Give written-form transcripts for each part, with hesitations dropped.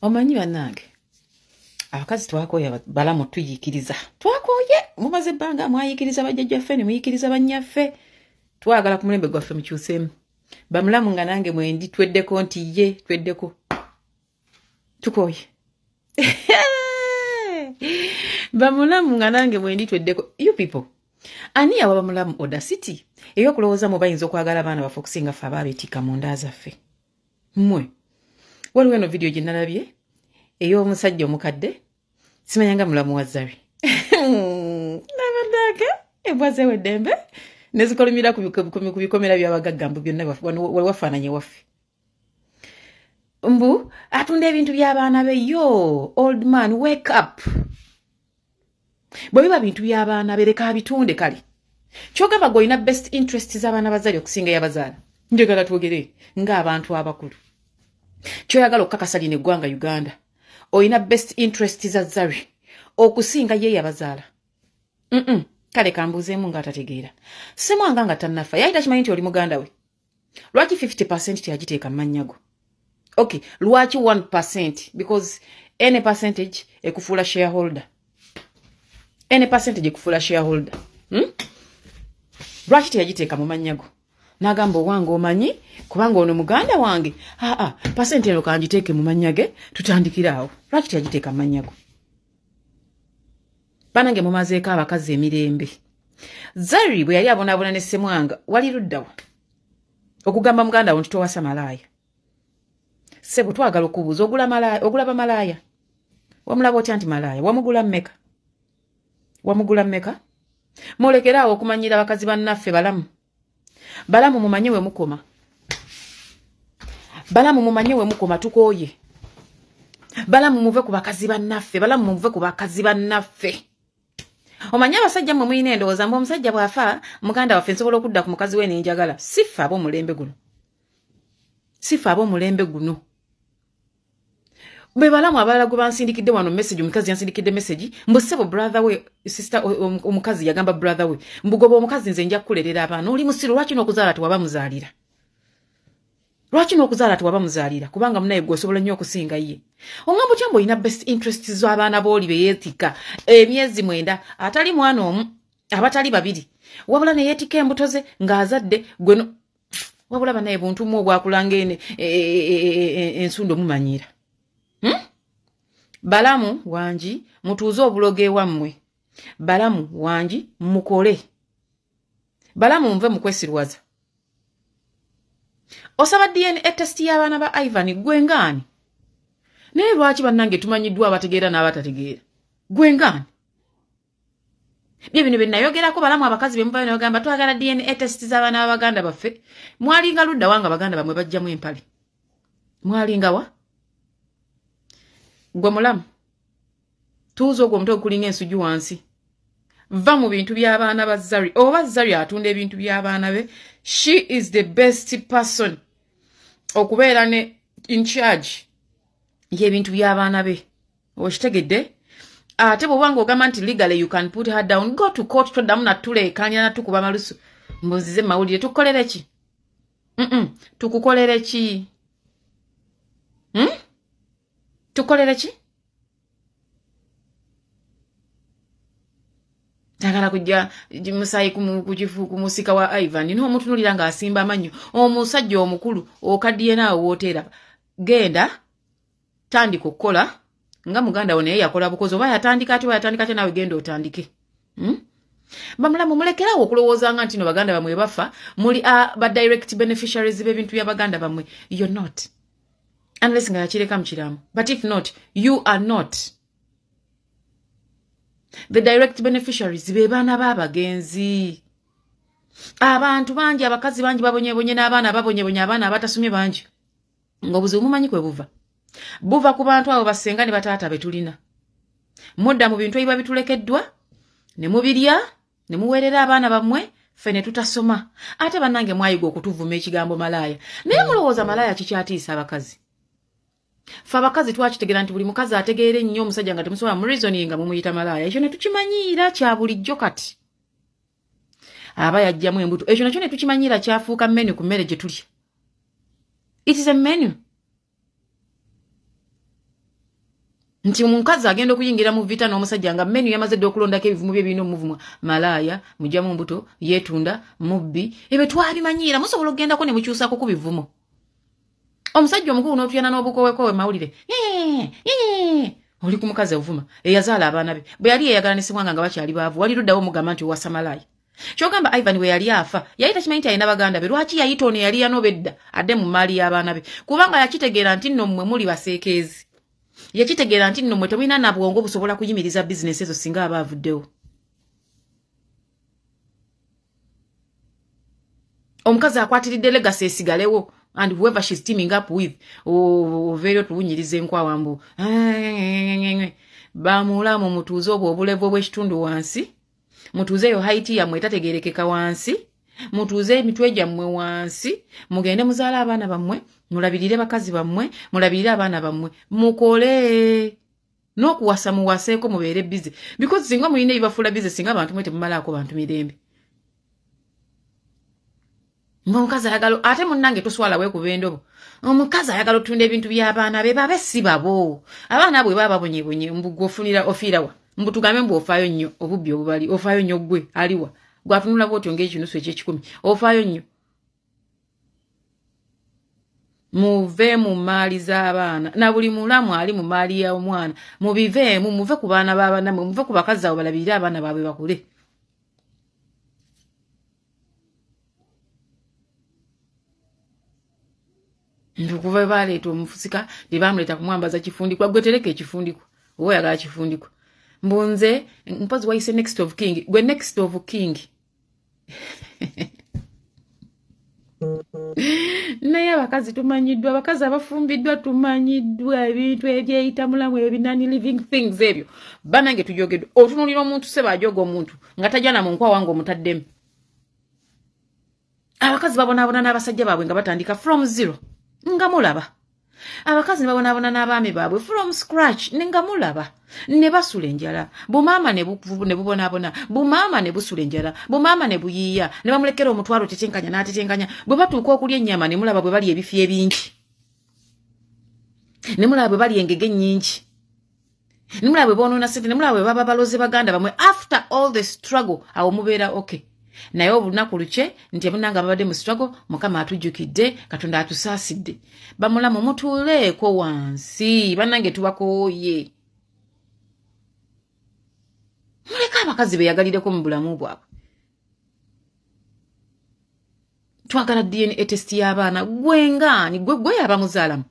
Omanyi bannange, abakazi twakooye, balamu tuyiikiriza, twakooye. Mumaze ebbanga mwayiikiriza bajjajjaffe ne muyiikiriza bannyaffe. Twagala ku mulembe gwaffe mukyuseemu. Bamulamu nga nange mwendi, tweddeko nti ye tweddeko, tukooye. Bamulamu nga nange mwendi, tweddeko. You people, ani yawa bamulamu audacity ey'okulowooza mu bayinza okwagala abaana baffe okusinga ffe abaabeetikka mu nda zaffe? Mmwe, waliwo eno vidiyo gye nalabye ey'omusajja omukadde, simanya nga mulamu wa Zari. Nabaddaake embwa zeewa eddembe nezikolimira ku bikomera by'abagagga, mbu byonna wafaananye waffe, mbu atunda ebintu by'abaana be. Yo old man, wake up! Bwe biba bintu by'abaana be, leka abitunde. Kale kyogamba gwe olina best interest z'abaana ba Zari okusinga eyabazaala? Njagala twogere ng'abantu abakulu. Kyoyagala okukakasa lino eggwanga Uganda, olina best interest za Zari okusinga ye yabazaala? Kale kambuuzeemu ng'atategeera. Semwanga nga tannafa yali takimanyi nti oli muganda we? Lwaki 50% teyagiteeka mu mannya go? Okay, lwaki 1%? Because any percentage ekufuula shareholder, any percentage ekufuula shareholder, Lwaki teyagiteeka mu mannya go n'agamba, "Owange, omanyi kubanga ono muganda wange, aa, percent eno kangiteeke mu mannya ge, tutandikire awo"? Lwaki teyagiteeka mu mannya go? Banange, mumazeeko abakazi emirembe. Zari bwe yali abonaabona ne Semwanga, wali luddawa okugamba muganda wo nti towasa malaaya? Sebo, twagala okubuuza, ogulaba malaaya? Wamulaba otya nti malaaya? Wamugula mmeka? Wamugula mmeka? Mulekere awo okumanyira bakazi bannaffe. Balamu, balamu, mumanye we mukoma. Balamu, mumanye we mukoma. Tukooye. Balamu, muve ku bakazi bannaffe. Balamu, muve ku bakazi bannaffe. Omanye abasajja mmwe mulina endowooza mbu omusajja bw'afa, muganda waffe nsobola okudda ku mukazi we nenjagala. Siffe ab'omulembe guno, siffe ab'omulembe guno. Bwe balamu abalala gwe bansindikidde wano message, omukazi yansindikidde message mbu, "Ssebo, brother we, sister, omukazi yagamba brother we mbu goba omukazi, nze nja kukulerera abaana." Oli musiru. Lwaki n'okuzaala tewaba muzaalira? Lwaki n'okuzaala tewaba muzaalira? Kubanga munaye gwe osobola nnyo okusinga ye. Oŋŋamba otya mbu olina best interest z'abaana b'oli be yeetikka emyezi 9, atali mwana omu, abatali babiri, wabula ne yeetikka embuto ze ng'azadde gwe no? Wabula banaye, buntumu obwakulanga ene ensundo mumanyira, Balamu wangi, mutuuze obulogo ewammwe. Balamu wangi, mukole. Balamu, nve mukwesirwaza. Osaba DNA test y'abaana ba Ivan, gwe ngaani? Naye lwaki bannange tumanyiddwa abategeera n'abatategeera? Gwe ngaani? Bye bino bye nayogerako. Balamu, abakazi be muvayo nabagamba twagala DNA test z'abaana b'abaganda baffe, mwalinga ludda wanga baganda bamwe bajjamu empale? Mwalingawa? Gwe mulamu, tuuza ogwo omutwe gukulinga ensuju wansi. Va mu bintu by'abaana ba Zari. Oba Zari atunda ebintu by'abaana be, she is the best person okubeera ne in charge y'ebintu by'abaana be. Okitegedde? Ate bw'oba ng'ogamba nti legally you can put her down, go to court. Toddamu natuleekanya natukuba malusu mbuzize mawulire. Tukukolere ki? Tukukolere ki, Tukolere ki? Tagala kujja musayi ku musika wa Ivan n'omutunulira ng'asimba amannyo. Omusajja omukulu okaddiye naawe wooteeraba. Genda tandika okukola nga muganda wo naye yakola bukozi. Oba yatandika ati, oba yatandika ate, naawe genda otandike, Bamulamu, mulekerawo okulowoozanga nti no baganda bamwe bafa muli ba direct beneficiaries b'ebintu bya baganda bamwe. You're not, unless nga yakireka mu kiramu, but if not, you are not the direct beneficiaries. Be baana b'abagenzi. Abantu bangi, abakazi bangi babonyebonye n'abaana babonyebonye, abaana abatasomye bangi, ng'obuzibu mumanyi kwe buva? Buva ku bantu abo basenga ne bataata be tulina. Mudda mu bintu ebiba bitulekeddwa ne mubirya ne muweerera abaana bammwe, ffe ne tutasoma. Ate bannange, mwayiga okutuvuma ekigambo malaaya, naye mulowooza malaaya kikyatiisa abakazi? Ffe abakazi twakitegeera nti buli mukazi ategeera ennyo omusajja nga temusobola mu reasoning nga mumuyita malaaya. Ekyo ne tukimanyiira kya bulijjo. Kati aba yajjamu embuto, ekyo nakyo ne tukimanyiira, kyafuuka menu ku mmere gye tulya. It is a menu. Nti omukazi agenda okuyingira mu vita n'omusajja nga menu yamaze dda okulondako ebivumu bye birina omuvumwa, malaaya, mugyamu mbuto, yeetunda, mubbi. Ebyo twabimanyiira, musobola okugendako ne mukyusako ku bivumo. Omusajja omukulu n'otuyana n'obukowekowe mawulire oli ku mukazi ovuma eyazaala abaana be bwe yali yeyagala ne Ssemwanga nga bakyali baavu. Wali luddawo omugamba nti owasa malaaya? Kyogamba Ivan we yali afa yali takimanyi nti alina baganda be? Lwaki yayita ono eyali yanoba edda adde mu maali y'abaana be? Kubanga yakitegeera nti nno mmwe muli baseekeezi, yakitegeera nti nno mmwe temulina na bwongo busobola kuyimiriza bizinesi ezo singa aba avuddewo. Omukazi akwatiridde legacy esigalewo, and whoever she's teaming up with, oveeyo otuwunyiriza enkwawa mbu bamulamu. Mutuuze obwo obulevu obw'ekitundu wansi, mutuuze eyo height yammwe etategerekeka wansi, mutuuze emitwe gyammwe wansi, mugende muzaale abaana bammwe, mulabirire bakazi bammwe, mulabirire abaana bammwe, mukole n'okuwasa muwaseeko, mubeere busy, because singa mulina ebibafuula busy, singa abantu mwe temumalaako bantu mirembe. Ngaomukazi ayagala, ate munnange toswala weekuba endobo. Omukazi ayagala otunda ebintu by'abaana be babe si babo. Abaana bwe baba babonyebonye, mbu ofunira ofiirawa? Mbu tugambe mbu ofaayo nnyo obubbi obubali, ofaayo nnyo gwe aliwa gwatunula bwotyo ng'ekinusu ekyekikumi, ofaayo nnyo. Muve mu maali z'abaana na buli mulamu ali mu maali y'omwana, mubiveemu, muve ku baana b'abanamwe, muve ku bakazi abo, balabirire abaana baabwe bakule. Nti okuva baleeta omufusika tebamuleeta kumwambaza kifundikwa. Gwe tereka ekifundikwa oba oyagala kifundikwa. Mbu nze mpozi wayise next of king, gwe next of king. Naye abakazi tumanyiddwa, abakazi abafumbiddwa tumanyiddwa ebintu ebyeyita mulamu, ebyo binani living things ebyo. Banange tujogeddwa. Otunulira omuntu seba ajoga omuntu nga tajana mu nkwawa nga omutaddemu. Abakazi babonaabona n'abasajja baabwe nga batandika from zero, nga mulaba. Abakazi ne babonaabona n'abaami baabwe from scratch, ne nga mulaba, ne basula enjala. Bumaama ne bubonaabona, bumaama ne busula enjala, bumaama ne buyiiya ne bamulekera omutwalo tetenkanya n'atetenkanya. Bwe batuuka okulya ennyama ne mulaba bwe bali ebifi ebingi, ne mulaba bwe bali engege ennyingi, ne mulaba bwe boonoona sente, ne mulaba bwe baba baloze baganda bamwe. After all the struggle, awo mubeera okay. Naye olunaku lukye nti ebunanga babadde mu struggle, Mukama atujjukidde, Katonda atusaasidde. Bamulamu mutuuleeko wansi, bannange tubakooye. Muleke abakazi beyagalireko mu bulamu bwabwe. Twagala DNA test y'abaana. Gwe ngaani gwe gwe abamuzaalamu?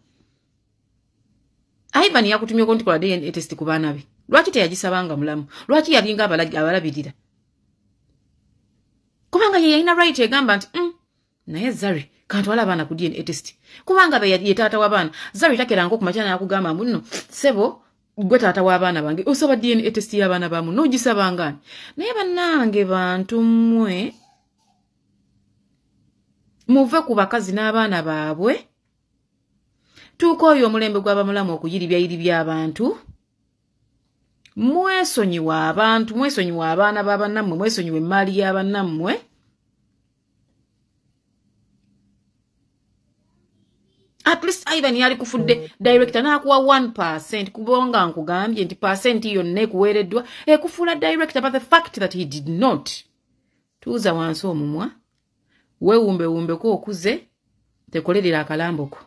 Ivan yakutumyeko nti kola DNA test ku baana be? Lwaki teyagisabanga mulamu? Lwaki yalinga abalabirira? Kubanga ye yalina right egamba nti naye Zari kantwala abaana ku DNA test, kubanga be ye taata w'abaana. Zari takeranga okumakya nakugamba mbu nno sebo gwe taata w'abaana bange, osaba DNA test y'abaana bamu n'ogisabangaani? Naye bannange bantu mmwe, muve ku bakazi n'abaana baabwe. Tuuka oyo omulembe gw'abamulamu okuyiribyayiribya abantu. Mwesonyiwa abantu, mwesonyiwa abaana b'abannammwe, mwesonyiwa emmaali y'abannammwe. At least Ivan yali kufudde director n'akuwa 1%, kubanga nkugambye nti percent yonna ekuweereddwa ekufuula director. But the fact that he did not, tuuza wansi omumwa, weewumbewumbeko okuze, tekolerera akalamboko.